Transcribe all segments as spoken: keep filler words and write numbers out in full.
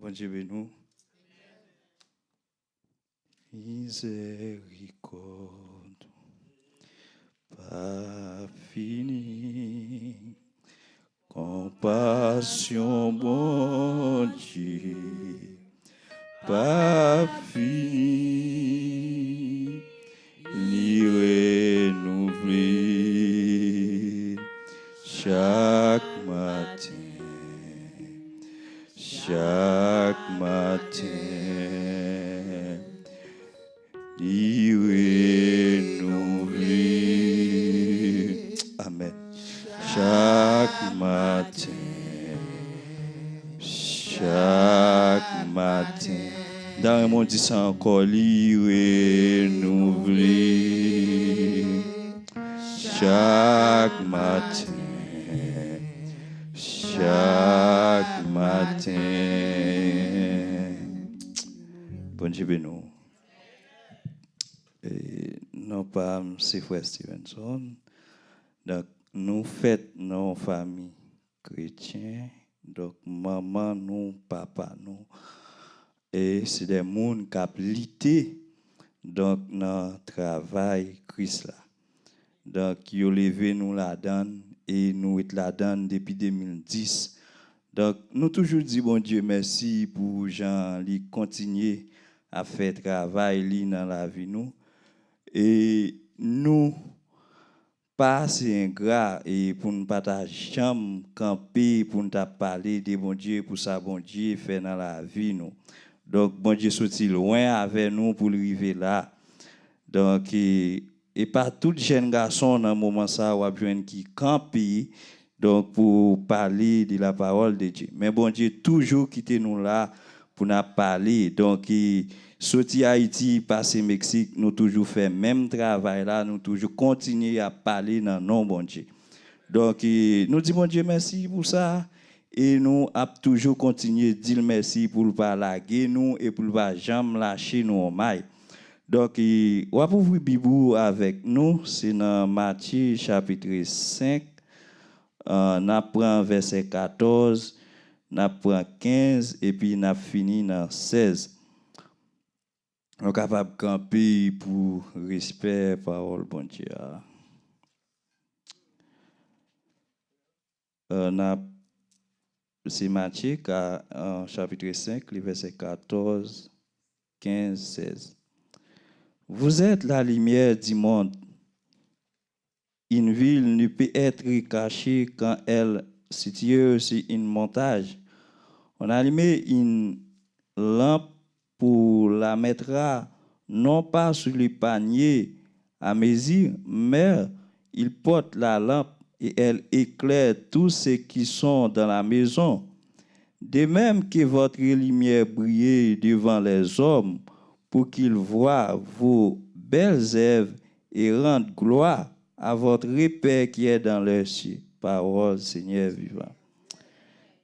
Bondye beni w. Mizèrikòd pa fini, konpasyon Bondye pa fini, li renouvle chak maten, chak maten, li renouvle. Amèn. Chak maten, chak maten. M ta renmen w di sa ankò, li renouvle chak maten, chak maten. Bondye beni w. E, non pa m se frè Stevenson. Donk, nou fèt nan yon fanmi kretyen. Donk, manman nou, papa nou, e se de moun k ap lite, donk, nan travay Kris la. Donk, yo leve nou ladan l e nou ret ladan l depi de mil dis. Donk, nou toujou di Bondye mèsi pou jan li kontinye ap fè travay li nan lavi nou. E nou pa ase engra e pou n pa ta janm kanpe pou n ta pale de Bondye, pou sa Bondye fè nan lavi nou. Donk, Bondye soti lwen avè nou pou l rive la. Donk, e, e pa tout jèn gason nan moman sa a w ap jwenn ki kanpe, donk, pou pale de la parole de Dieu. Men Bondye toujou kite nou la pou n ap pale. Donk, e, soti Ayiti, pase Meksik, nou toujou fè menm travay la, nou toujou kontinye ap pale nan non Bondye. Donk, e, nou di Bondye mèsi pou sa, e nou ap toujou kontinye di l mèsi pou l pa lage nou e pou l pa janm lache nou yon may. Donk, e, w ap ouvri Bib ou avèk nou, se nan Matye chapit senk, e, n ap pran vèsè katòz, n ap pran kenz, epi n ap fini nan sèz. Nou kapab kanpe pou respè pawòl Bondye a. E, n ap, se Matye, ka, e, chapit senk, li vèsè katòz, kenz, sèz. Vous êtes la lumière du monde. Une ville ne peut être cachée quand elle est située sur une montagne. On allume une lampe pour la mettra non pas sur le panier à mesure, mais il porte la lampe et elle éclaire tous ceux qui sont dans la maison. De même que votre lumière brille devant les hommes, pour qu'ils voient vos belles œuvres et rendent gloire à votre Père qui est dans les cieux. Pawòl Senyè vivan.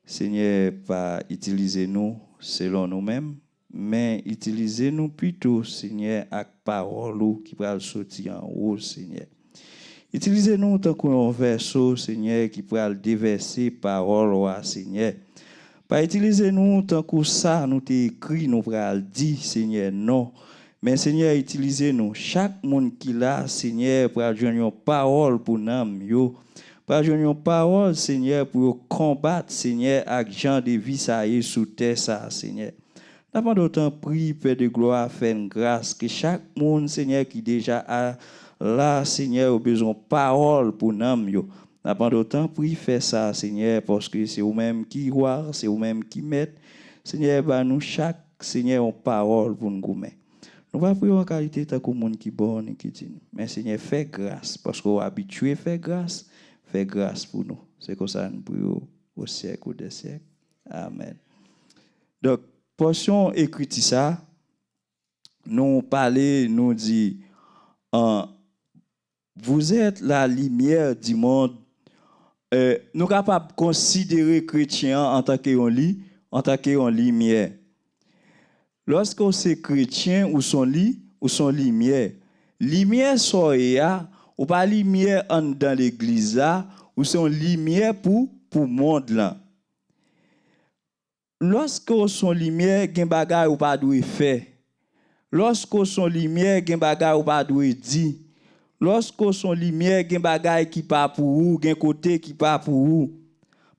Senyè, pa itilize nou selon nou menm, men itilize nou pito, Senyè, ak pawòl ou ki pral soti anwo, Senyè. Itilize nou tankou yon vèso, Senyè, ki pral devèse pawòl ou a, Senyè. Pa itilize nou tankou sa nou te ekri nou pral di, Senyè, non. Men, Senyè, itilize nou. Chak moun ki la, Senyè, pral jwenn yon pawòl pou nanm yo. Pral jwenn yon pawòl, Senyè, pou yo konbat, Senyè, ak jan de vi sa ye sou tè sa, Senyè. N ap mande w tanpri, Pè de glwa, fè n gras, ke chak moun, Senyè, ki deja a, la, Senyè, yo bezwen pawòl pou nanm yo. N ap mande w tanpri, fè sa, Senyè, paske se ou menm ki wa, se ou menm ki mèt. Senyè, ba nou chak, Senyè, yon pawòl pou n goumen. Nou pa priye w an kalite tankou moun ki bon ni ki di nou. Men, Senyè, fè gras, paske w abitye fè gras, fè gras pou nou. Se konsa n priye w o syèk dè syèk. Amèn. Donk, pòsyon ekriti sa, nou pale, nou di, an, vous êtes la lumière du monde. E, nou kapab konsidere kretyen an antanke yon li, antanke yon limyè. Lòske w se kretyen, ou se yon li, ou se yon limyè. Limyè sa w ye a, ou pa limyè anndan legliz la, ou se yon limyè pou, pou mond lan. Lòske w se yon limyè, gen bagay ou pa dwe fè. Lòske w se yon limyè, gen bagay ou pa dwe di. Lòske w se yon limyè, gen bagay ki pa pou ou, gen kote ki pa pou ou.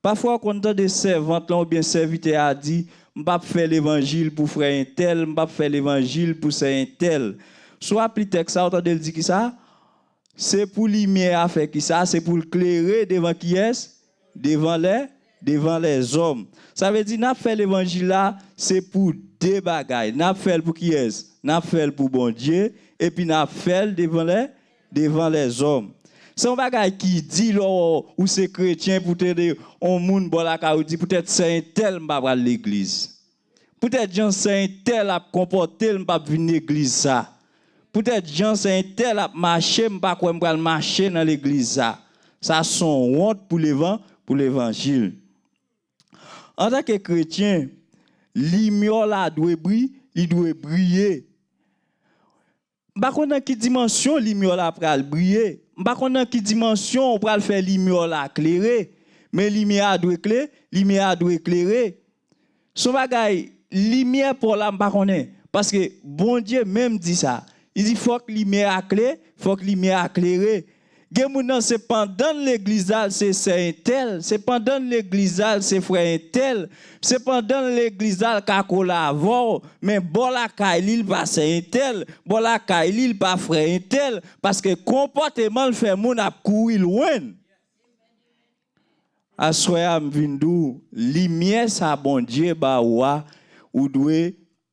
Pafwa, w konn tande sèvant lan oubyen sèvitè a di, "M p ap fè levanjil pou frè entèl, m p ap fè levanjil pou sè entèl." Si w ap li tèks sa, w tande l di kisa? Se pou limyè a fè kisa? Se pou l klere devan kiyès? Devan lè, devan lèzòm. Sa vle di, n ap fè levanjil la, se pou de bagay. N ap fè l pou kiyès? N ap fè l pou Bondye, epi n ap fè l devan lè, devan lèzòm. Se yon bagay ki di lè w, ou se kretyen, pou tande yon moun bò lakay ou di, "Poutèt sè entèl m pa pral legliz. Poutèt jan sè entèl ap konpòte l, m p ap vin legliz sa. Poutèt jan sè entèl ap mache, m pa kwè m pral mache nan legliz sa." Sa se yon wont pou levan, pou levanjil. Antanke kretyen, limyè w la dwe bri, li dwe briye. M pa konn nan ki dimansyon limyè w la pral briye. M pa konn nan ki dimansyon w pral fè limyè w la klere. Men limyè a dwe kle, limyè a dwe klere. Se yon bagay, limyè pa w la, m pa konnen. Paske Bondye menm di sa. Li di, "Fòk limyè a kle, fòk limyè a klere." Gen moun nan, se pandan l legliz la, l se sè entèl, se pandan l legliz la, l se frè entèl, se pandan l legliz la, l ka kole avè w, men bò lakay li, l pa sè entèl, bò lakay li, l pa frè entèl, paske konpòteman l fè moun ap kouri lwen l. Aswè a, m vin di w, limyè sa Bondye ba ou a, ou dwe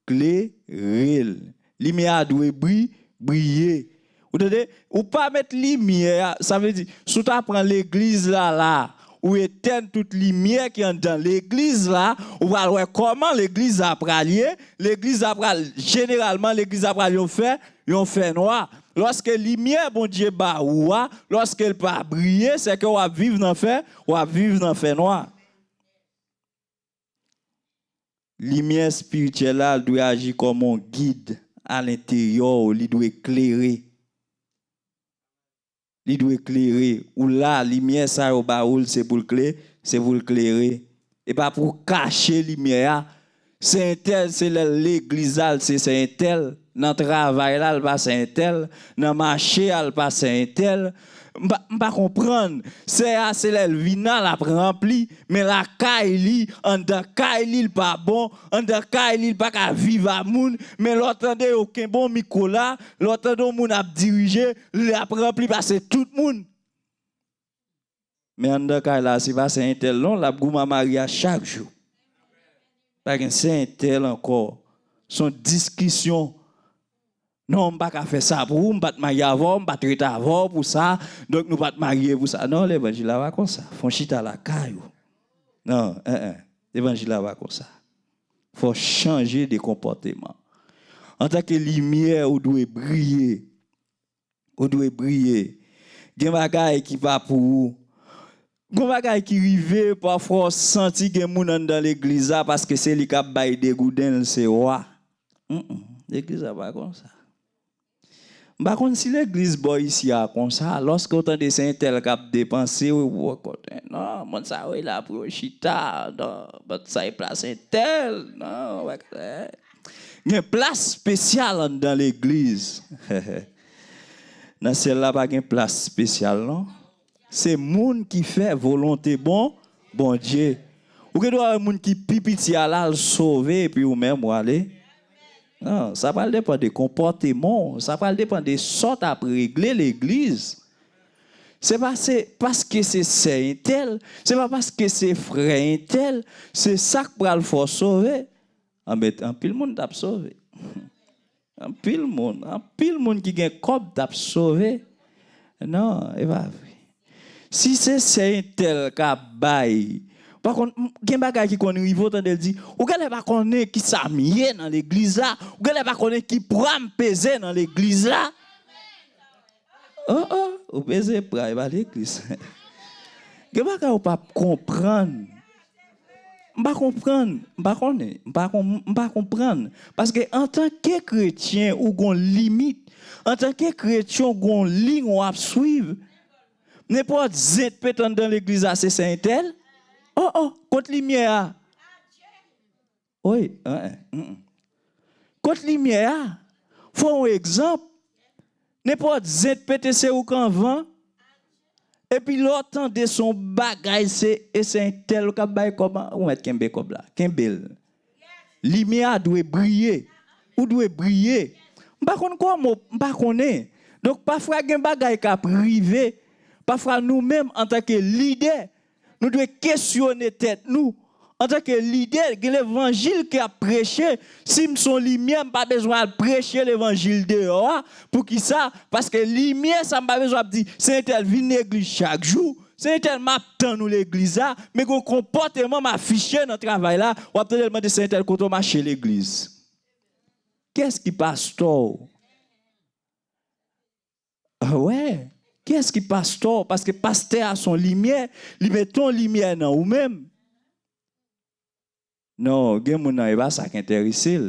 klere l. Limyè a dwe bri, briye. Ou tande? Ou pa met limyè a, sa vle di, si w ta pran legliz la la, ou etèn tout limyè ki anndan legliz la, ou pral wè kòman legliz la pral ye. Legliz la pral, jeneralman, legliz la pral yon fè, yon fènwa. Lòske limyè Bondye ba ou a, lòske l pa briye, sèke w ap viv nan fè, w ap viv nan fènwa. Limyè espirityèl la, l dwe aji kòm yon gid alenteryè w, li dwe klere. Li dwe klere. Ou la, limyè sa yo ba ou l, se pou l kle-, se pou l klere. E pa pou w kache limyè a. Sè entèl, se lè l legliz la, l se sè entèl. Nan travay la, l pa sè entèl. Nan mache a, l pa sè entèl. M pa, m pa konprann. Sè a, se lè l vin la, l ap ranpli. Men lakay li, anndan kay li, l pa bon. Anndan kay li, l pa ka viv a moun. Men lè w tande yo kenbe yon mikwo la, lè w tande yon moun ap dirije, l ap ranpli pase tout moun. Men anndan kay la, se pa sè entèl non, l ap goumen a mari a chak jou. Pa gen sè entèl ankò. Se yon diskisyon. Non, m pa ka fè sa pou ou, m pa t marye avè w, m pa t rete avè w pou sa, donk nou pa t marye pou sa. Non, levanjil la pa konsa. Fè w chita lakay ou. Non, en, en. Levanjil la pa konsa. Fò w chanje de konpòteman. Antanke limyè, ou dwe briye. Ou dwe briye. Gen bagay ki pa pou ou. Gen bagay ki rive, pafwa w santi gen moun anndan legliz la, paske se li k ap bay degouden l, se wa. Mm, mm. Legliz la pa konsa. M pa konn si legliz bò isi a konsa. Lòske w tande se entèl k ap depanse, w, w konnen, non, moun sa yo la pou yo chita, non, bann sa e plas entèl, non, w konnen. Gen plas espesyal anndan legliz. Nan syèl la pa gen plas espesyal, non. Se moun ki fè volonte bon, Bondye. Ou gen dwa wè moun ki pi piti a la, l sove, epi ou menm, w ale. Non, sa pral depann de konpòteman w. Sa pral depann de sa w t ap regle legliz. Se pa se paske se sè entèl, se pa paske se frè entèl, se sa k pral fè w sove. Anben, anpil moun t ap sove. Anpil moun, anpil moun ki gen kòb t ap sove. Non, e pa vre. Si se sè entèl k ap bay, pa konn, m, gen bagay ki konn rive w tande l di, "Ou genlè pa konnen ki sa m ye nan legliz la, ou genlè pa konnen ki pwa m peze nan legliz la." Oh, oh, ou peze pwa, e pa legliz. Gen bagay ou p ap konprann. M pa konprann, m pa konnen, m pa kon-, m pa konprann. Paske antanke kretyen, ou gon limit. Antanke kretyen, ou gon liy w ap swiv. Nenpòt zen t pete anndan legliz la, se sè entèl. Oh, oh, kot limyè a? Wi, en, en, mm, mm. Kot limyè a? Fò yon egzanp. Nenpòt zen pete se ou k anvan. Epi lè w tande se yon bagay, se, e se entèl k ap bay kòb, ou mèt kenbe kòb la. Kenbe l. Limyè a dwe briye. Ou dwe briye. M pa konn kòman, m pa konnen. Donk, pafwa gen bagay k ap rive. Pafwa nou menm, antanke lidè, nou dwe kesyone tèt nou. Antanke lidè, gen levanjil k ap preche. Si m se yon limyè, m pa bezwen al preche levanjil deyò a. Poukisa? Paske limyè sa, m pa bezwen ap di, se entèl vin legliz chak jou. Se entèl m ap tann ou legliz la, men gen yon konpòteman m afiche nan travay la, w ap tande l mande se entèl kote w mache legliz. Kiyès ki pastè w? Ah, wè, kiyès ki pastè w? Paske pastè a se yon limyè, li mete yon limyè nan ou menm. Non, gen moun nan, e pa sa k enterese l.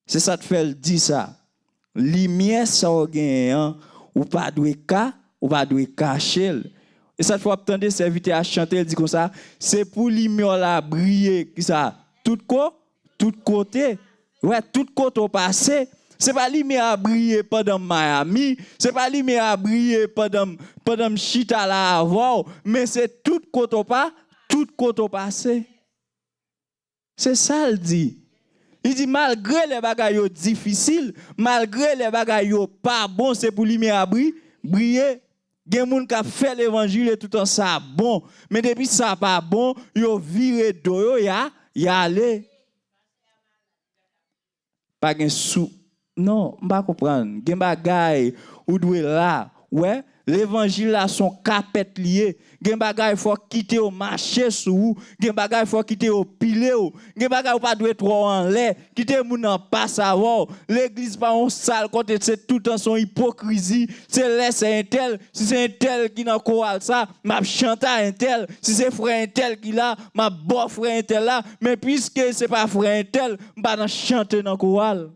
Se sa k fè l di sa. Limyè sa w genyen an, ou pa dwe ka, ou pa dwe kache l. E sa k fè w ap tande sèvitè a chante, l di konsa, se pou limyè w la briye, kisa? Tout ko, tout kote. Wè, tout kote w pase. Se pa limyè a briye pandan m Miami, se pa limyè a briye pandan m, pandan m chita la avè w, men se tout kote w pa, tout kote w pase. Se sa l di. Li di, malgre lè bagay yo difisil, malgre lè bagay yo pa bon, se pou limyè a bri-, briye. Gen moun k ap fè levanjil e toutan sa bon. Men depi sa pa bon, yo vire do yo, y a, y ale. Pa gen sou-, non, m pa konprann. Gen bagay ou dwe la. Wè, levanjil la se yon kapèt li ye. Gen bagay fò kite yo mache sou ou. Gen bagay fò kite yo pile w. Gen bagay ou pa dwe twò anlè. Kite moun nan pase avè w. Legliz pa yon sal kote se toutan se yon ipokrizi. Se lè se entèl, si se entèl ki nan koral sa, m ap chante a entèl. Si se frè entèl ki la, m ap ba w frè entèl la. Men piske se pa frè entèl, m pa nan chante nan koral.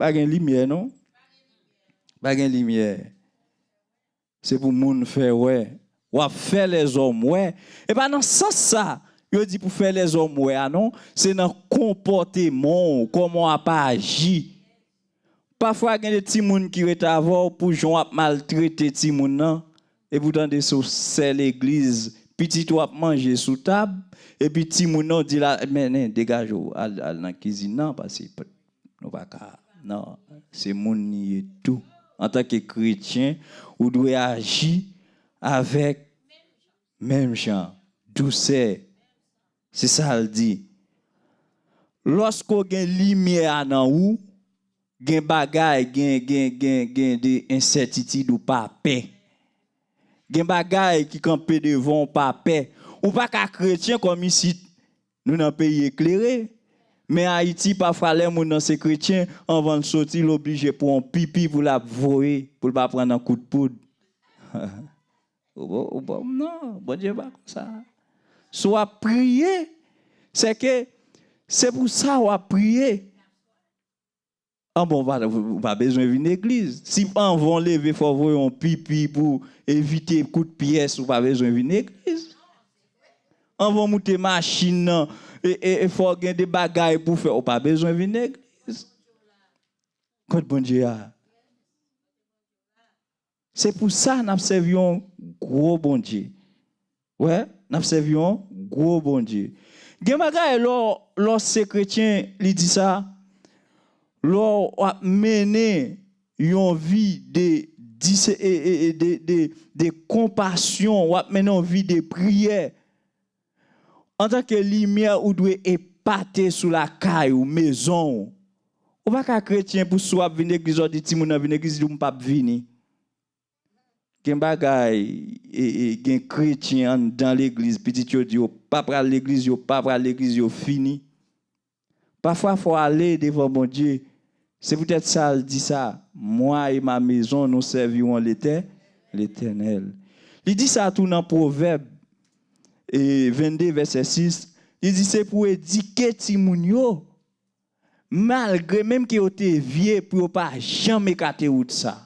Pa gen limyè, non. Pa gen limyè. Se pou moun fè wè. W ap fè lèzòm wè. E pa nan sans sa, yo di pou fè lèzòm wè a, non. Se nan konpòteman w, kòman w ap aji. Pafwa, gen de timoun ki ret avè w pou jan w ap maltrete timoun nan. Epi w tande se w sè legliz, pitit ou ap manje sou tab, epi timoun nan w di la, mennen, degaje w, al, al nan kizin nan, paske p-, nou pa ka, non, se moun li ye tou. Antanke kretyen, ou dwe aji avèk menm jan, dousè. Se sa l di. Lòske w gen limyè a nan ou, gen bagay, gen, gen, gen, gen de ensètitid ou pa pè. Gen bagay ki kanpe devan w pa pè. Ou pa ka kretyen kòm isit nou nan peyi eklere. Men Ayiti, pafwa lè moun nan se kretyen, anvan l soti, l oblije pran yon pipi pou l ap voye, pou l pa pran nan kout poud. Ou bon, ou bon, non, Bondye pa konsa. Si w ap priye, se ke se pou sa w ap priye. An bon, ou pa, ou pa bezwen vin legliz. Si anvan w leve, fò w voye yon pipi pou evite kout pyès, ou pa bezwen vin legliz. Anvan w moute machin nan, e, e, e fò w gen de bagay pou w fè, ou pa bezwen vin legliz. Kot Bondye a? Se pou sa n ap sèvi yon gwo Bondye. Wè, n ap sèvi yon gwo Bondye. Gen bagay, lè w, lè w se kretyen, li di sa, lè w ap mennen yon vi de, dis-, e, e, e, de, de, de konpasyon, w ap mennen yon vi de priyè. Antanke limyè, ou dwe epate sou lakay ou, mezon w. Ou pa ka kretyen pou si w ap vin legliz, w di timoun nan vin legliz, li di w m p ap vini. Gen bagay, e, e, gen kretyen anndan legliz, pitit yo di yo pa pral legliz, yo pa pral legliz, yo fini. Pafwa, fò w ale devan Bondye. Se poutèt sa, l di sa, moi et ma maison, nous servirons l'Éter-, l'Éternel. Li di sa tou nan Pwovèb, e, vennde, vèsè sis. Li di, se pou edike timoun yo, malgre menm ke yo te vye, pou yo pa janm ekate wout sa.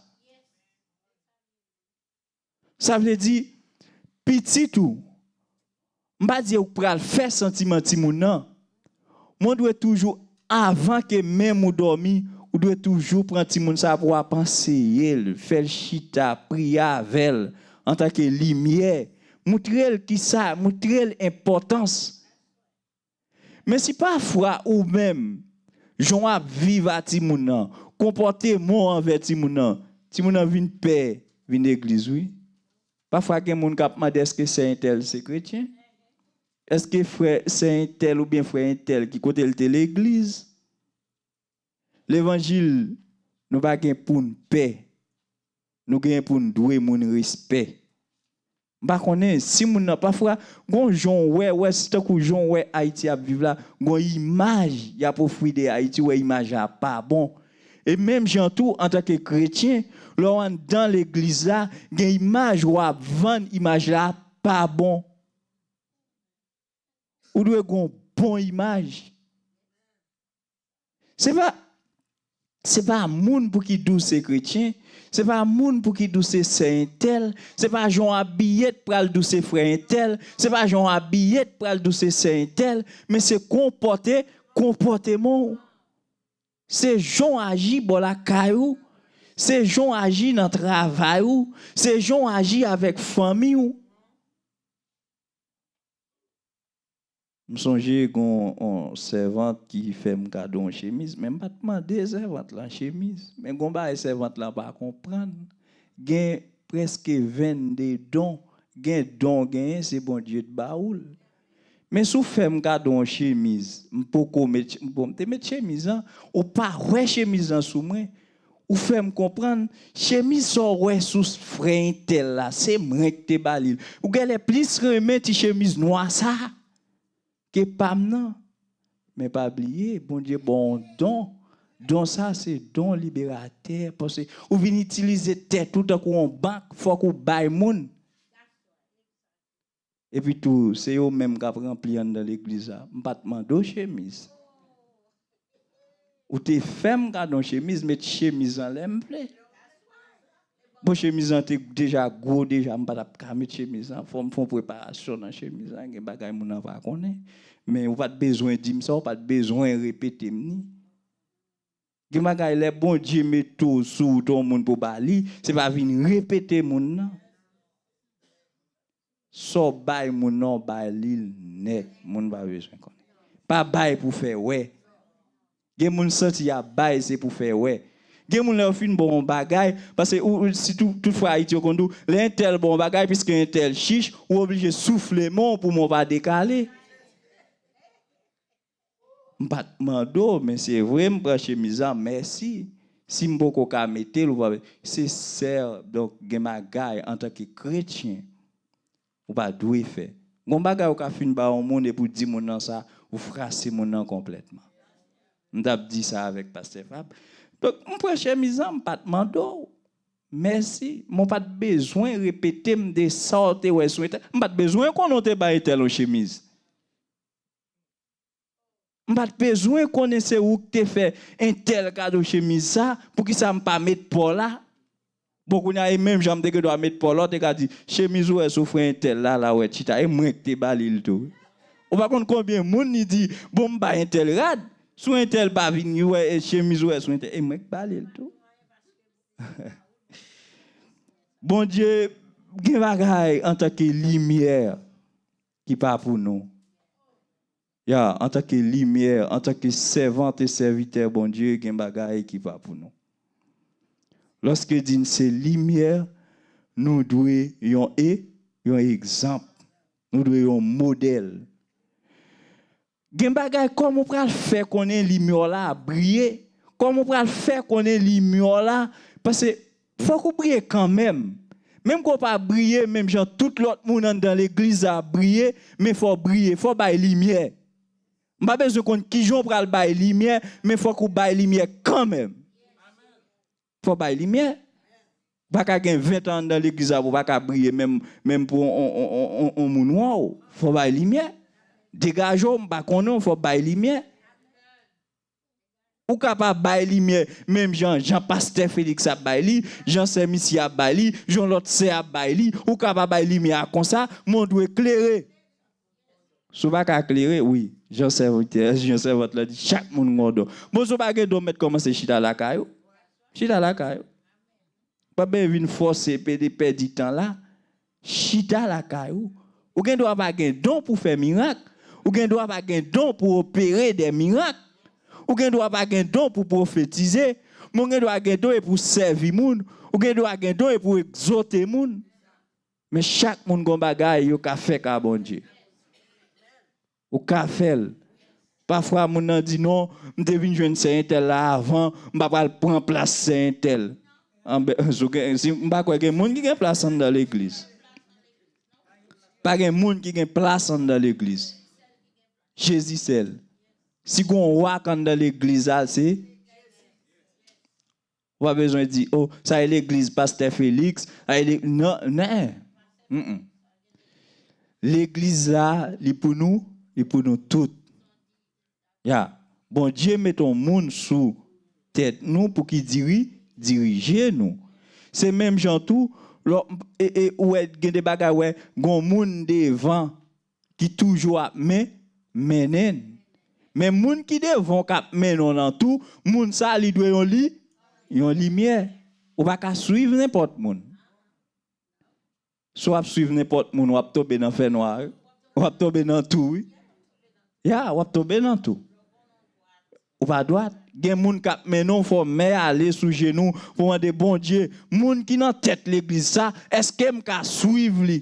Sa vle di, pitit ou, m pa di ou pral fè santiman timoun nan, Men w dwe toujou, avan ke menm ou dòmi, ou dwe toujou pran timoun sa a pou w ap anseye l, fè l chita, priye avè l antanke limyè. Moutre l kisa, moutre l enpòtans. Men si pafwa ou menm, jan w ap viv a timoun nan, konpòteman w anvè timoun nan, timoun nan vin pè vin legliz, wi. Pafwa gen moun k ap mande, èske sè entèl se kretyen? Èske frè, sè entèl oubyen frè entèl ki kote l te legliz? Levanjil, nou pa gen pou n pè. Nou gen pou n dwe moun respè. M pa konnen si moun nan, pafwa, gon jan w wè, wè, si tankou jan w wè Ayiti ap viv la, gon imaj y ap ofri de Ayiti, w wè imaj la pa bon. E menm jan tou, antanke kretyen, lè w anndan legliz la, gen imaj w ap vann, imaj la pa bon. Ou dwe gon bon imaj. Se pa, se pa moun pou ki di w se kretyen, se pa moun pou ki di w se sè entèl, se pa jan w abiye t pral di w se frè entèl, se pa jan w abiye t pral di w se sè entèl, men se konpòte, konpòteman w. Se jan w aji bò lakay ou, se jan w aji nan travay ou, se jan w aji avèk fanmi w. M sonje gon yon sèvant ki fè m kado yon chemiz, men m pa t mande sèvant lan chemiz. Men gon bagay sèvant lan pa konprann. Gen prèske vennde don. Gen don w genyen, se Bondye t ba ou l. Men si w fè m kado yon chemiz, m poko met, bon, m te met chemiz lan, ou pa wè chemiz lan sou mwen, ou fè m konprann, chemiz sa w wè sou frè entèl la, se mwen k te ba li l. Ou genlè plis renmen ti chemiz nwa sa ke pa m nan. Men pa bliye, Bondye ba w yon don. Don sa se don liberatè, paske ou vin itilize tèt ou tankou yon bank, fòk ou bay moun. Epi tou, se yo menm k ap ranpli anndan legliz la. M pa t mande w chemiz. Ou te fè m kado yon chemiz, met chemiz lan lè m vle. Bon, chemiz lan te deja gwo deja, m pa t ap ka met chemiz lan. Fò m fè yon preparasyon nan chemiz lan, gen bagay moun nan pa konnen. Men ou pa t bezwen di m sa, ou pa t bezwen repete m ni. Gen bagay lè Bondye mete w sou wout yon moun pou ba li, se pa vin repete moun nan. Sa w bay moun nan, w bay li l nèt. Moun pa bezwen konnen. Pa bay pou fè wè. Gen moun santi y ap bay, se pou fè wè. Gen moun lè yo fin ba w yon bagay, paske ou, ou, si tou, tout fwa Ayiti yo konn di w, lè entèl ba w yon bagay, piske entèl chich, ou oblije soufle men w pou men w pa dekale. M pa t mande w, men se vre m pran chemiz lan, mèsi. Si m poko ka mete l, ou pa, se sè, donk gen bagay antanke kretyen, ou pa dwe fè. Gon bagay ou ka fin ba yon moun epi w di moun nan sa, ou frase moun nan konplètman. M t ap di sa avèk pastè Fab. Donk, m pran chemiz lan, m pa t mande w. Mèsi. Men w pa t bezwen repete m de sa w te wè sou entèl. M pa t bezwen konnen w te bay entèl yon chemiz. M pa t bezwen konnen se ou k te fè entèl kado chemiz sa, poukisa m pa met pa w la? Bon, kounye a, e menm jan m te gen dwa met pa w la, w te ka di, chemiz ou wè sou frè entèl la, la, wè, chita, e mwen k te ba li l tou. Ou pa konn konbyen moun li di, bon, m bay entèl rad, sou entèl pa vin, wè, e chemiz ou wè sou entèl, e mwen k ba li l tou. Bondye gen bagay antanke limyè ki pa pou nou. Ya, antanke limyè, antanke sèvant e sèvitè Bondye, gen bagay ki pa pou nou. Lòske di n se limyè, nou dwe yon e, yon egzanp. Nou dwe yon modèl. Gen bagay, kòman w pral fè konnen limyè w la ap briye? Kòman w pral fè konnen limyè w la? Paske fòk ou briye kanmenm. Menm ke w pa briye menm jan tout lòt moun anndan legliz la ap briye, men fò w briye, fò w bay limyè. M pa bezwen konn kijan w pral bay limyè, men fòk ou bay limyè kanmenm. Fò w bay limyè. Ou pa ka gen ven tan anndan legliz la pou w pa ka briye menm, menm pou on, on, on, on, on moun wè w. Fò w bay limyè. Degaje w, m pa konnen w, fò w bay limyè. Ou kapab bay limyè menm jan, jan pastè Félix ap bay li, jan sè Missy ap bay li, jan lòt sè ap bay li. Ou kapab bay limyè a konsa, men w dwe klere. Si w pa ka klere, wi, jan sèvitè, jan sèvant lan di, chak moun gen yon don. Bon, si w pa gen don, mèt kòmanse chita lakay ou. Chita lakay ou. Pa bezwen vin fòse, pede pèdi tan la. Chita lakay ou. Ou gen dwa pa gen don pou fè mirak. Ou gen dwa pa gen don pou opere de mirak. Ou gen dwa pa gen don pou pwofetize. Men ou gen dwa gen don e pou sèvi moun. Ou gen dwa gen don e pou egzòte moun. Men chak moun gon bagay yo ka fè ka Bondye. Ou ka fè l. Pafwa, moun nan di, "Non, m te vin jwenn sè entèl la avan, m pa pral pran plas sè entèl." Anben, si w gen, si, m pa kwè gen moun ki gen plas anndan legliz. Pa gen moun ki gen plas anndan legliz. Jezi sèl. Si gon wa k anndan legliz la, se Ou pa bezwen di, "Oh, sa e legliz Pastè Felix, sa e le-," non, non. Mm-mm. Legliz la, li pou nou, li pou nou tout. Ya, Bondye mete yon moun sou tèt nou pou ki diri-, dirije nou. Se menm jan tou, lò, e, e, ou wè, gen de bagay, wè, gon moun devan, ki toujou ap men-, mennen n. Men moun ki devan w k ap mennen w nan tou, moun sa a, li dwe yon li-, yon limyè. Ou pa ka swiv nenpòt moun. Si w ap swiv nenpòt moun, w ap tonbe nan fènwa, wi. W ap tonbe nan tou, wi. Ya, w ap tonbe nan tou. Ou pa dwat. Gen moun k ap mennen w, fò w mè ale sou jenou pou mande Bondye, moun ki nan tèt legliz sa, èske m ka swiv li?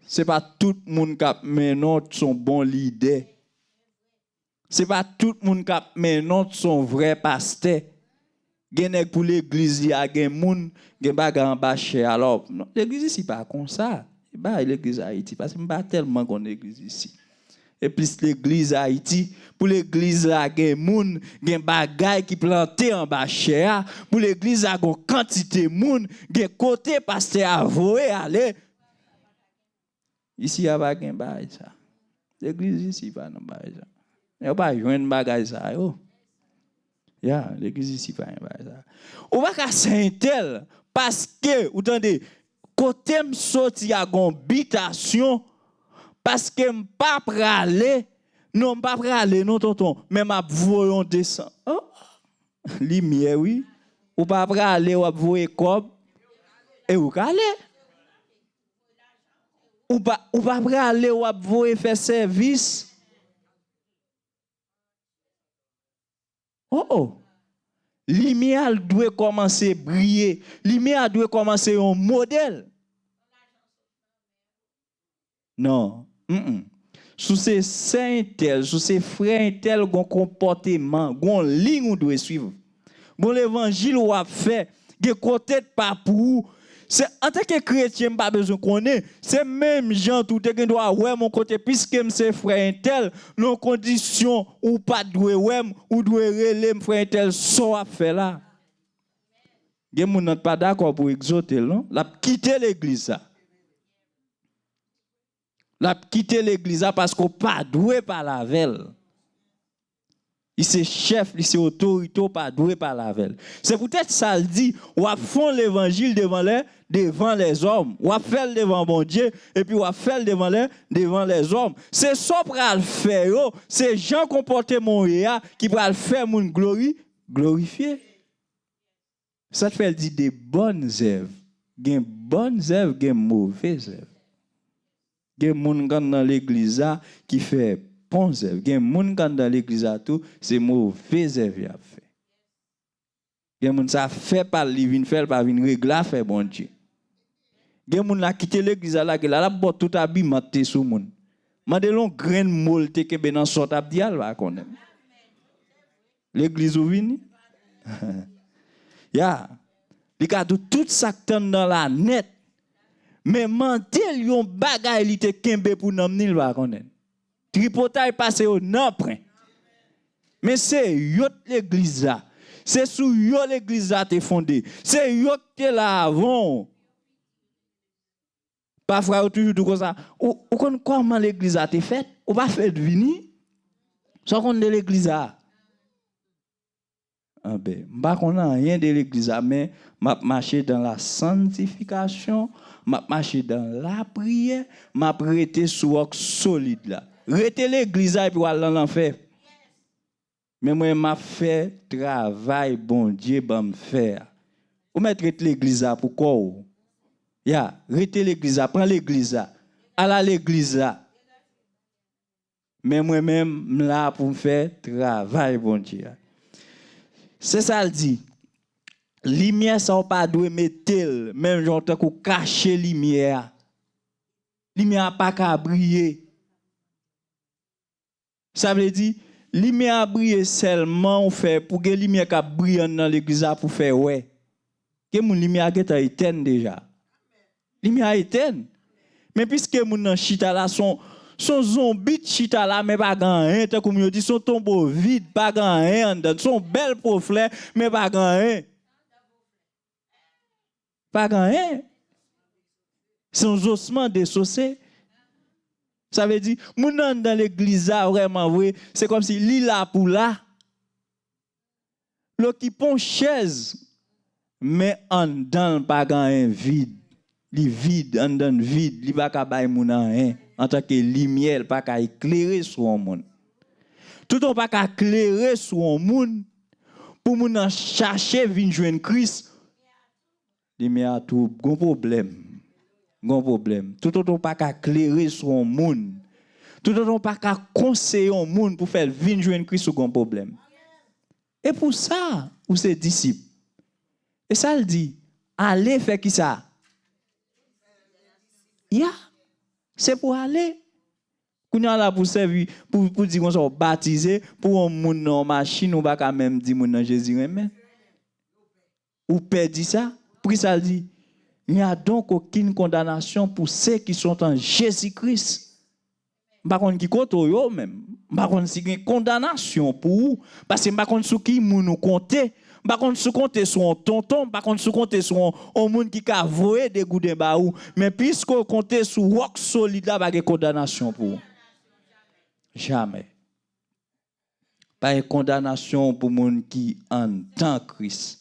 Se pa tout moun k ap mennen w se yon bon lidè. Se pa tout moun k ap mennen w se yon vrè pastè. Gen nèg pou legliz li a, gen moun, gen bagay anba chè a. Alò, non, legliz isi pa konsa. E bagay legliz Ayiti, paske m pa tèlman konn legliz isi. E plis legliz Ayiti, pou legliz la gen moun, gen bagay ki plante anba chè a, pou legliz la gen yon kantite moun, gen kote pastè a voye ale. Isi a pa gen bagay sa. Legliz isi pa nan bagay sa. Yo pa jwenn bagay sa yo. Ya, legliz isi pa gen bagay sa. Ou pa ka sè entèl, paske, ou tande, kote m soti a gon bitasyon, paske m pa prale, non, m pa prale, non, tonton, men m ap voye yon desan. Oh, limyè, wi. Ou pa prale, w ap voye kòb, e ou k ale. Ou pa, ou pa prale, w ap voye fè sèvis. Oh, oh. Limyè a dwe kòmanse briye. Limyè a dwe kòmanse yon modèl. Non. Mm-mm. Si w se sè entèl, si w se frè entèl, gon konpòteman, gon liy ou dwe swiv. Gon levanjil w ap fè, gen kote k pa pou ou. Se, antanke kretyen, m pa bezwen konnen. Se menm jan tou, ou te gen dwa wè m yon kote, piske m se frè entèl, nan yon kondisyon ou pa t dwe wè m, ou dwe rele m frè entèl, sa w ap fè la? Gen moun nan t pa dakò pou egzòte l, non? L ap kite legliz sa. L ap kite legliz la paske w pa dwe pale avè l. Li se chèf, li se otorite, w pa dwe pale avè l. Se poutèt sa l di, w ap fè yon levanjil devan lè, devan lèzòm. W ap fè l devan Bondye, epi w ap fè l devan lè, devan lèzòm. Se sa w pral fè yo, se jan konpòteman w ye a ki pral fè moun glori-, glorifye. Sa k fè l di de bòn zèv. Gen bòn zèv, gen move zèv. Gen moun k anndan legliz la ki fè bon zèv. Gen moun k anndan legliz la tou, se move zèv y ap fè. Gen moun sa fè pa l, li vin fè l, pa vin regle afè Bondye. Gen moun la kite legliz la, lage l, l ap ba w tout abiman te sou moun. Mande l yon grenn mo l te kenbe nan sa w t ap di a, l pa konnen. Legliz ou vini? Ya. Li ka di w tout sa k t anndan la nèt. Men mande l yon bagay li te kenbe pou nanm ni, l pa konnen. Tripotay pase yo nan pwen. Men se yo t legliz la. Se sou yo legliz la te fonde. Se yo k te la avan w. Pafwa, yo toujou di w konsa, ou, ou konn kòman legliz la te fèt? Ou pa fèt vini? Sa w konn de legliz la? Anben, m pa konn anyen de legliz la, men m ap mache dans la sanctification, M ap mache dan lapriyè, m ap rete sou wòk solid la. Rete legliz la epi w al nan lanfè. Men mwen, m ap fè travay Bondye ban m fè a. Ou mèt ret legliz la pou kò w. Ya, rete legliz la, pran legliz la, al a legliz la. Men mwen menm, m la pou m fè travay Bondye a. Se sa l di. Limyè sa w pa dwe mete l, menm jan w tankou kache limyè a. Limyè a pa ka briye. Sa vle di, limyè a briye sèlman ou fè pou gen limyè k ap briye anndan legliz la pou fè wè. Gen moun limyè a gentan etèn deja. Limyè a etèn. Men piske moun nan chita la, son, son zonbi t chita la, men pa gen anyen, tankou moun yo di, son tonbo vid, pa gen anyen anndan. Son bèl pwoflè, men pa gen anyen. Pa gen anyen. Se yon zosman desose. Sa vle di, moun nan anndan legliz la vrèman vre, se kòmsi li la pou la. L okipe yon chèz, men anndan l pa gen anyen, vid. Li vid, anndan l vid, li pa ka bay moun anyen. Antanke limyè, l pa ka eklere sou yon moun. Toutan w pa ka klere sou yon moun, pou moun nan chache vin jwenn Kris, limyè a twoub, gon pwoblèm. Gon pwoblèm. Toutotan w pa ka klere sou yon moun, toutotan w pa ka konseye yon moun pou fè l vin jwenn Kris, ou gon pwoblèm. E pou sa, ou se disip. E sa l di, ale fè kisa? Ya, se pou ale. Kounye a la pou sèvi, pou, pou di konsa w batize, pou yon moun nan yon machin, ou pa ka menm di moun nan Jezi renmen. Ou pè di sa? Poukisa l di, il n'y a donc aucune condamnation pour ceux qui sont en Jésus-Christ. M pa konn ki kote w yo menm. M pa konn si gen kondanasyon pou ou. Paske m pa konn sou ki moun ou konte. M pa konn si w konte sou yon tonton. M pa konn si w konte sou yon, yon moun ki ka voye degouden ba ou. Men piske w konte sou wòk solid la, pa gen kondanasyon pou ou. Jamè. Pa gen kondanasyon pou moun ki anndan Kris.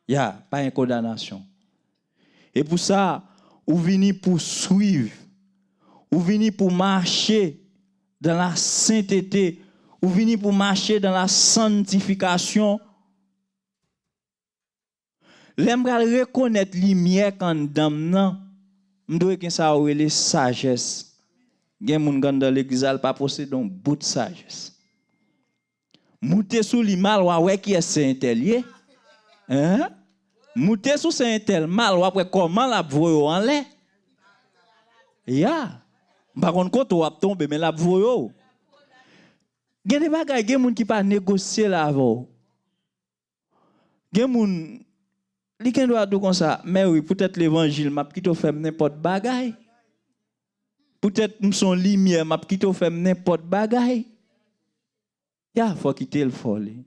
Ya, pa gen kondanasyon. E pou sa, ou vini pou swiv. Ou vini pou mache dans la sainteté. Ou vini pou mache dans la sanctification. Lè m pral rekonèt limyè k anndan m nan, m dwe gen sa yo rele sajès. Gen moun k anndan legliz la, l pa posede yon bout sajès. Moute sou li mal, w a wè kiyès se entèl ye. Hein? Moute sou se entèl mal, w ap wè kòman l ap voye w anlè. Ya. M pa konn kote w ap tonbe, men l ap voye w. Gen de bagay, gen moun ki pa negosye l avè w. Gen moun, li gen dwa di w konsa, mè wi, poutèt levanjil, m ap kite w fè m nenpòt bagay. Poutèt m se yon limyè, m ap kite w fè m nenpòt bagay. Ya, fò kite l fò li.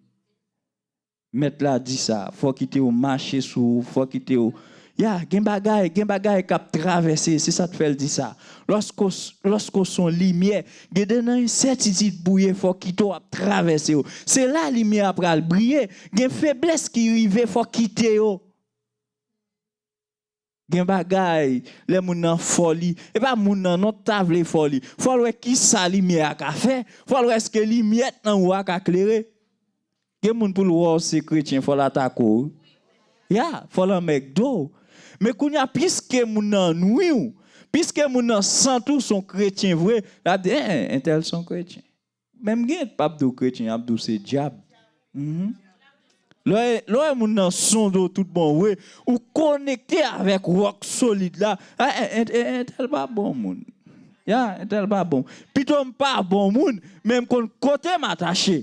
Mèt la di sa, fò kite w mache sou, fò kite w. Ya, gen bagay, gen bagay k ap travèse, se sa k fè l di sa. Lòske w, lòske w se yon limyè, gen de nan ensètitid bouye, fò kite w ap travèse yo. Se la limyè a pral briye. Gen feblès ki rive, fò kite yo. Gen bagay, lè moun nan fò li, e pa moun nan non t ta vle fò li. Fò l wè kisa limyè a ka fè. Fò l wè èske limyèt nan ou a ka klere. Gen moun pou l wè w se kretyen, fò l atake w. Ya, fò l anmègde w. Men kounye a, piske moun nan nwi w, piske moun nan santi w se yon kretyen vre, l ap di, en, entèl se yon kretyen. Menm gen, p ap di w kretyen, y ap di w se dyab. Mhm. Lè w, lè w wè moun nan sonde w tout bon vre, ou konekte avèk wòk solid la, a, en, en, en, entèl pa bon moun. Ya, entèl pa bon. Pito m pa bon moun, men m konn kote m atache.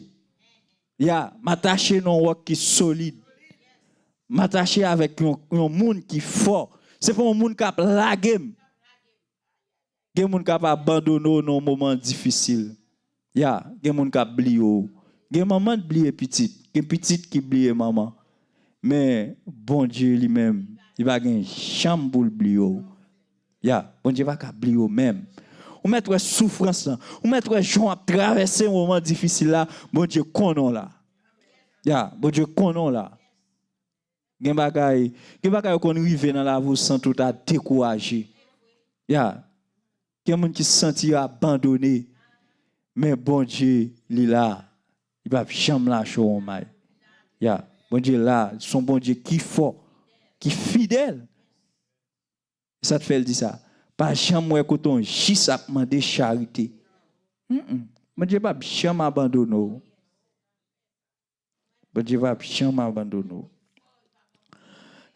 Ya, m atache nan yon wòk ki solid. M atache avèk yon, yon moun ki fò. Se pa yon moun k ap lage m. Gen moun k ap abandone w nan yon moman difisil. Ya, gen moun k ap bliye w. Gen manman k bliye pitit. Gen pitit ki bliye manman. Men Bondye li menm, li pa gen janm pou l bliye w. Ya, Bondye pa ka bliye w menm. Ou mèt wè soufrans lan. Ou mèt wè jan w ap travèse moman difisil la. Bondye konnen w la. Ya, Bondye konnen w la. Gen bagay, gen bagay ou konn rive nan lavi w santi w ta dekouraje. Ya, gen moun ki santi yo abandone, men Bondye, li la. Li p ap janm lache w yon may. Ya, Bondye la, se yon Bondye ki fò, ki fidèl. E sa k fè l di sa. Pa janm wè kote yon jis ap mande charite. Mm-mm. Bondye p ap janm abandone w. Bondye p ap janm abandone w.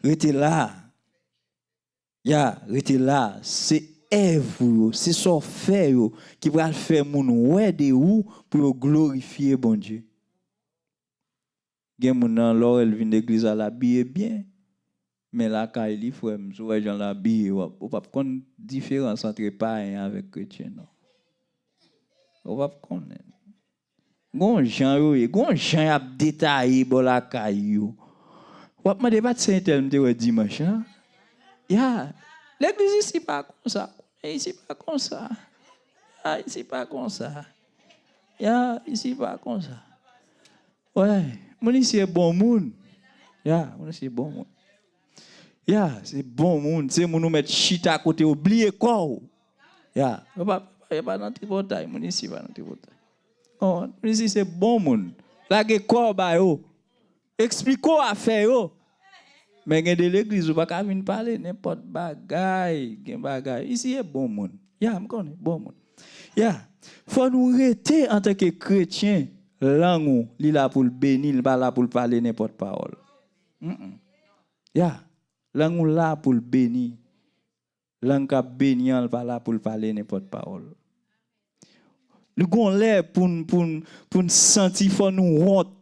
Rete la. Ya, rete la. Se èv ou yo, se sa w fè yo ki pral fè moun wè de ou pou yo glorifye Bondye. Gen moun nan, lè w wè l vin legliz la, l abiye byen. Men lakay li, frè m, si w wè jan l abiye, w ap, ou p ap konn diferans ant payen avèk kretyen, non. Ou p ap konnen. Gon jan yo ye, gon jan y ap detaye bò lakay yo. W ap mande, "Pa t se entèl m te wè dimanch lan?" Ya, legliz isi pa konsa. Isi pa konsa. Ya, isi pa konsa. Ya, isi pa konsa. Wè, moun isi e bon moun. Ya, moun isi e bon moun. Ya, se bon moun. Se moun ou mèt chita kote w, bliye kò w. Ya, yo pa, yo pa nan tripotay, moun isi pa nan tripotay. Oh, moun isi se bon moun. Lage kò w ba yo. Eksplike w afè yo. Men gen de legliz, ou pa ka vin pale nenpòt bagay. Gen bagay. Isi e bon moun. Ya, m konnen, bon moun. Ya, fò nou rete antanke kretyen, lang ou, li la pou l beni, li pa la pou l pale nenpòt pawòl. Mm-mm. Ya, lang ou la pou l beni. Lang k ap beni an, li pa la pou l pale nenpòt pawòl. Li gon lè pou n, pou n, pou n santi fò nou wont.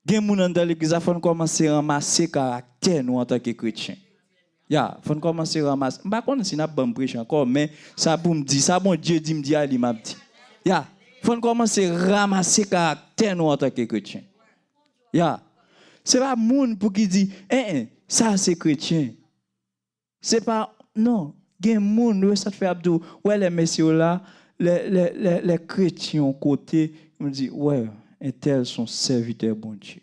Gen moun anndan legliz la, fò n kòmanse ranmase karaktè nou antanke kretyen. Ya, fò n kòmanse ranmase. M pa konn si n ap ban m preche ankò, men sa pou m di, sa Bondye di m di a, li m ap di. Ya, fò n kòmanse ranmase karaktè nou antanke kretyen. Ya, se pa moun pou ki di, en, en, sa se kretyen. Se pa, non, gen moun, yo sa t fè ap di w, wè lè mesye yo la, lè, lè, lè, lè kretyen yon kote, yo di, wè, entèl se yon sèvitè Bondye.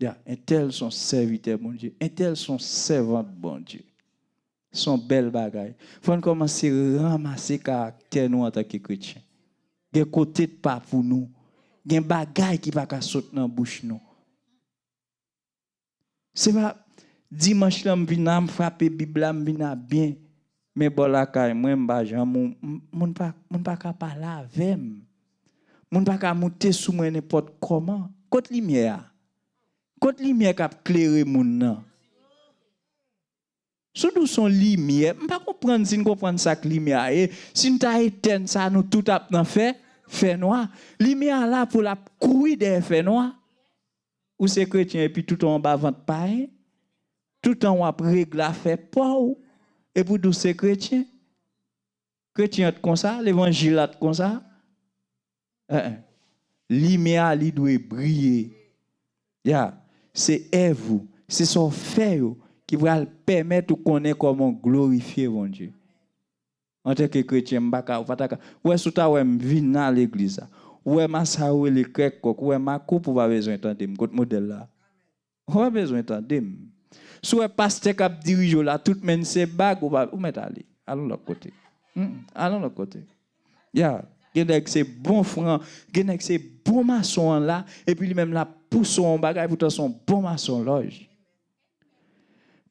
Ya, entèl se yon sèvitè Bondye. Entèl se yon sèvant Bondye. Se yon bèl bagay. Fò n kòmanse ranmase karaktè nou antanke kretyen. Gen kote k pa pou nou. Gen bagay ki pa ka sot nan bouch nou. Se pa dimanch lan m vin la, m frape Bib la, m vin la byen. Men bò lakay mwen, m pa janm, m, moun pa, moun pa ka pale avè m. Moun pa ka moute sou mwen nenpòt kòman. Kot limyè a? Kot limyè k ap klere moun nan? Si w di w se yon limyè, m pa konprann si n konprann sa k limyè a ye. Si n ta etèn sa, nou tout ap nan fè, fènwa. Limyè a la pou l ap kouri dèyè fènwa. Ou se kretyen epi toutan w anba vant payen. Toutan w ap regle afè pa w. Epi w di w se kretyen. Kretyen an t konsa, levanjil la t konsa. En, en. Limyè a, li dwe briye. Ya, se èv ou, se sa w fè yo ki pral pèmèt ou konnen kòman w glorifye Bondye. Antanke kretyen, m pa ka, ou pa ta ka. Ou wè, si w ta wè m vin nan legliz la, ou wè m a sa yo rele krèk kòk, ou wè m a koup, ou pa bezwen tande m. Kot modèl la? Ou pa bezwen tande m. Si w wè pastè k ap dirije w la, tout men se bag, ou pa, ou mèt ale. Al yon lòt kote. Hmm, al yon lòt kote. Ya, gen nèg se bon fran, gen nèg se bon mason an la, epi li menm l ap pouse w yon bagay, poutan se yon bon mason lòj.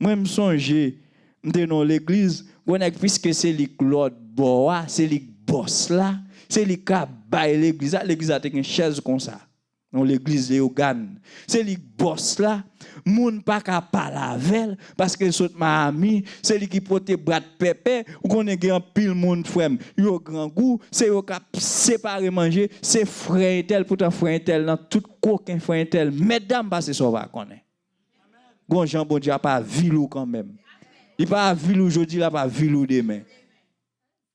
Mwen, m sonje, m te nan yon legliz, gon nèg, piske se li k lòt bò a, se li k bòs la, se li k ap bay legliz la, legliz la te gen chèz konsa. Yon legliz Leyogàn. Se li k bòs la, moun pa ka pale avè l, paske l sot Miami, se li ki pote bwat pèpè, ou konnen gen anpil moun, frè m, yo grangou, se yo k ap separe manje, se frè entèl, poutan frè entèl nan tout koken frè entèl, mètdam pase sa w pa konnen. Gon jan Bondye ap avili w kanmenm. Li pa avili w jodi, l ap avili w demen.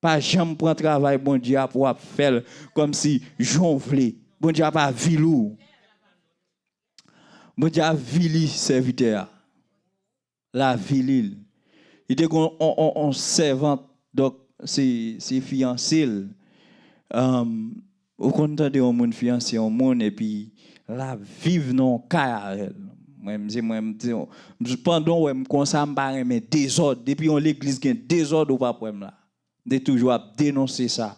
Pa janm pran travay Bondye a pou w ap fè l kòmsi jan w vle. Bondye ap avili w. Bondye avili sèvitè a. L avili l. Li te gen yon, yon, yon, yon sèvant, donk, se, se fiyanse l. Anm, ou konn tande yon moun fiyanse yon moun, epi l ap viv nan yon kay avè l. Mwen, m se mwen, m di, m, pandan w wè m konsa, m pa renmen dezòd. Depi yon legliz gen dezòd, ou p ap wè m la. M te toujou ap denonse sa.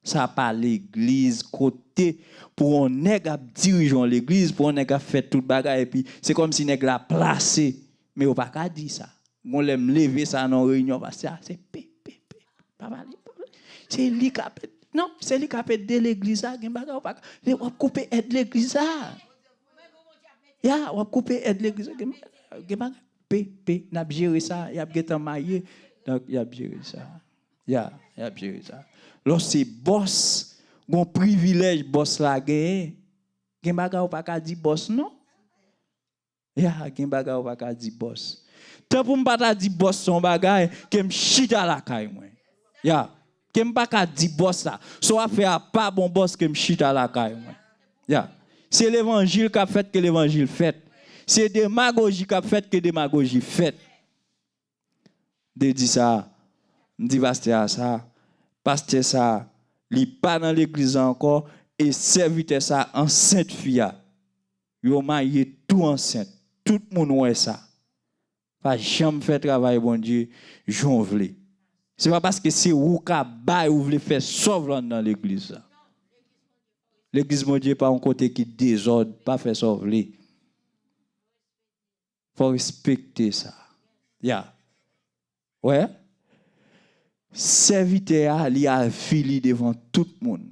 Sa pa legliz kote pou yon nèg ap dirije yon legliz, pou yon nèg ap fè tout bagay, epi se kòmsi nèg la plase. Men yo pa ka di sa. Gon lè m leve sa nan yon reyinyon, pastè a, se pe, pe, pe. Pa pale, pa pale. Se li k ap ede. Non, se li k ap ede legliz la, gen bagay ou pa ka. W ap koupe èd legliz la. Ya, w ap koupe èd legliz la. Gen, gen bagay. Pe, pe, n ap jere sa, y ap gentan marye. Donk, y ap jere sa. Ya, y ap jere sa. Lè w se bòs, gon privilèj bòs la genyen. Gen bagay ou pa ka di bòs non. Ya, gen bagay ou pa ka di bòs. Tan pou m pa ta di bòs se yon bagay, ke m chita lakay mwen. Ya, ke m pa ka di bòs la. Sa w ap fè a pa bon bòs ke m chita lakay mwen. Ya. Se levanjil k ap fèt ke levanjil fèt. Se demagoji k ap fèt ke demagoji fèt. M te di sa, m di pastè a sa, pastè sa, li pa nan legliz la ankò, e sèvitè sa ansent fi a. Yo marye tou ansent. Tout moun wè sa. Pa janm fè travay Bondye jan w vle. Se pa paske se ou ka bay ou vle fè sa w vle anndan legliz la. Legliz Bondye pa yon kote ki dezòd, pa fè sa w vle. Fò w respekte sa. Ya. Wè? Sèvitè a, li avili devan tout moun.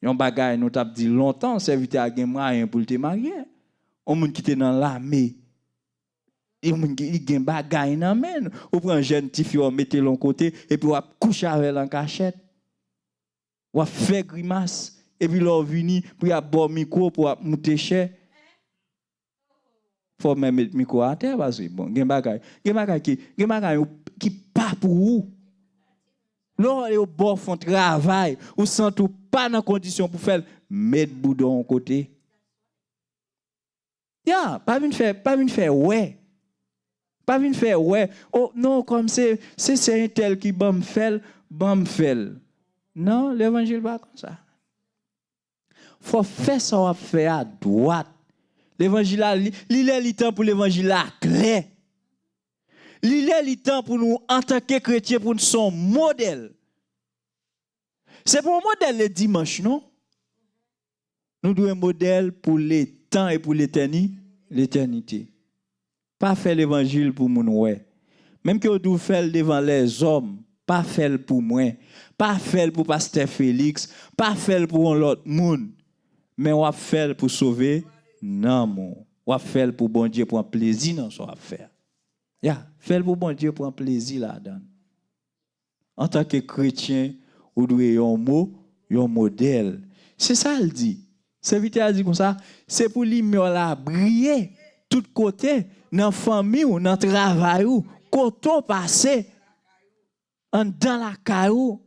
Yon bagay nou t ap di lontan, sèvitè a gen mwayen pou l te marye. Yon moun ki te nan lame. Yon moun ki li gen bagay nan men l. Ou pran jèn tifi w mete l yon kote, epi w ap kouche avè l an kachèt. W ap fè grimas, epi lè w vini, pou y ap ba w mikwo, pou w ap moute chè. Fò w mèt met mikwo atè, paske, bon, gen bagay, gen bagay ki, gen bagay ou, ki pa pou ou. Lè w, yo ba w fè yon travay, ou santi w pa nan kondisyon pou fè l, met bouda w yon kote. Ya, pa vin fè, pa vin fè wè. Pa vin fè wè. Oh, non, kòm se, se sè entèl ki ban m fè l, ban m fè l. Non, levanjil pa konsa. Fò w fè sa w ap fè a dwat. Levanjil la, li, li lè li tan pou levanjil la klè. Li lè li tan pou nou, antanke kretyen, pou n se yon modèl. Se pa yon modèl ledimanch, non. Nou dwe modèl pou letan e pou letèni-, letènite. Pa fè levanjil pou moun wè. Menm ke w di w fè l devan lèzòm, pa fè l pou mwen. Pa fè l pou pastè Felix. Pa fè l pou yon lòt moun. Men w ap fè l pou sove nanm ou. W ap fè l pou Bondye pran plezi nan sa w ap fè a. Ya, fè l pou Bondye pran plezi ladan l. Antanke kretyen, ou dwe yon mo, yon modèl. Se sa l di. Sèvitè a di konsa, se pou limyè w la briye tout kote, nan fanmi w, nan travay ou, kote w pase, anndan lakay ou.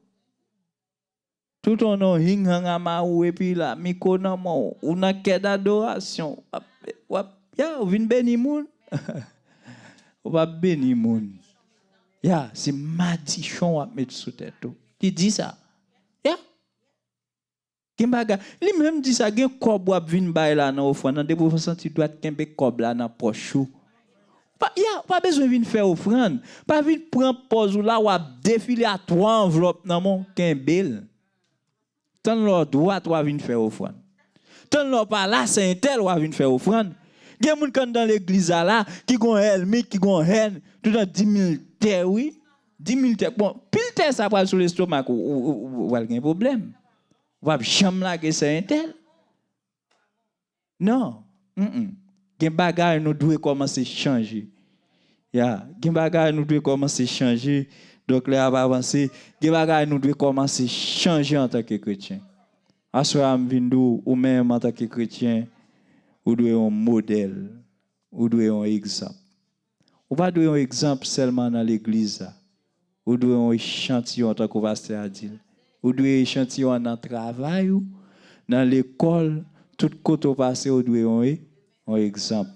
Tout on non hing hang ama ou epi la, mikwo nan men w, ou nan kè dadorasyon, w ap, w ap, ya, ou vin beni moun. Ou p ap beni moun. Ya, se madichon w ap met sou tèt ou. Li di sa. Ya. Gen bagay. Li menm di sa, gen kòb w ap vin bay la nan ofrann nan, depi w santi dwèt kenbe kòb la nan pòch ou. Pa, ya, ou pa bezwen vin fè ofrann. Pa vin pran pòz ou la, w ap defile a twa anvlòp nan men w, kenbe l. Tann lè w dwat, w a vin fè ofrann. Tann lè w pa la, se entèl w a vin fè ofrann. Gen moun k anndan legliz la la, ki gon èlmi, ki gon hèn, toutan di mil tè, wi. Di mil tè. Bon, pil tè sa pral sou lestomak ou, ou, ou, ou pral gen pwoblèm. W ap janm lage sè entèl. Non. Mm-mm. Gen bagay nou dwe kòmanse chanje. Ya, gen bagay nou dwe kòmanse chanje. Donk, lè ap avanse, gen bagay nou dwe kòmanse chanje antanke kretyen. Aswè a, m vin di w, ou menm antanke kretyen, ou dwe yon modèl. Ou dwe yon egzanp. Ou pa dwe yon egzanp sèlman nan legliz la. Ou dwe yon echantiyon, tankou pastè a di l. Ou dwe echantiyon an nan travay ou, nan lekòl, tout kote w pase, ou dwe yon e-, yon egzanp.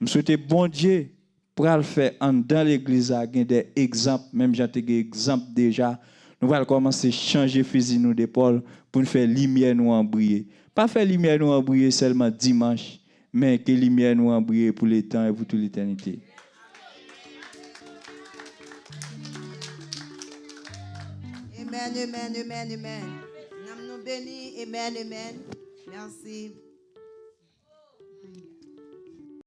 M swete Bondye pral fè anndan legliz la gen de egzanp, menm jan te gen egzanp deja. Nou pral kòmanse chanje fizi nou de pòl pou n fè limyè nou an briye. Pa fè limyè nou an briye sèlman dimanch, Men ke limyè nou an briye pou letan e pou tou letènite. Amen, amen, amen, amen. Nanm nou beni. Amen, amen. Merci.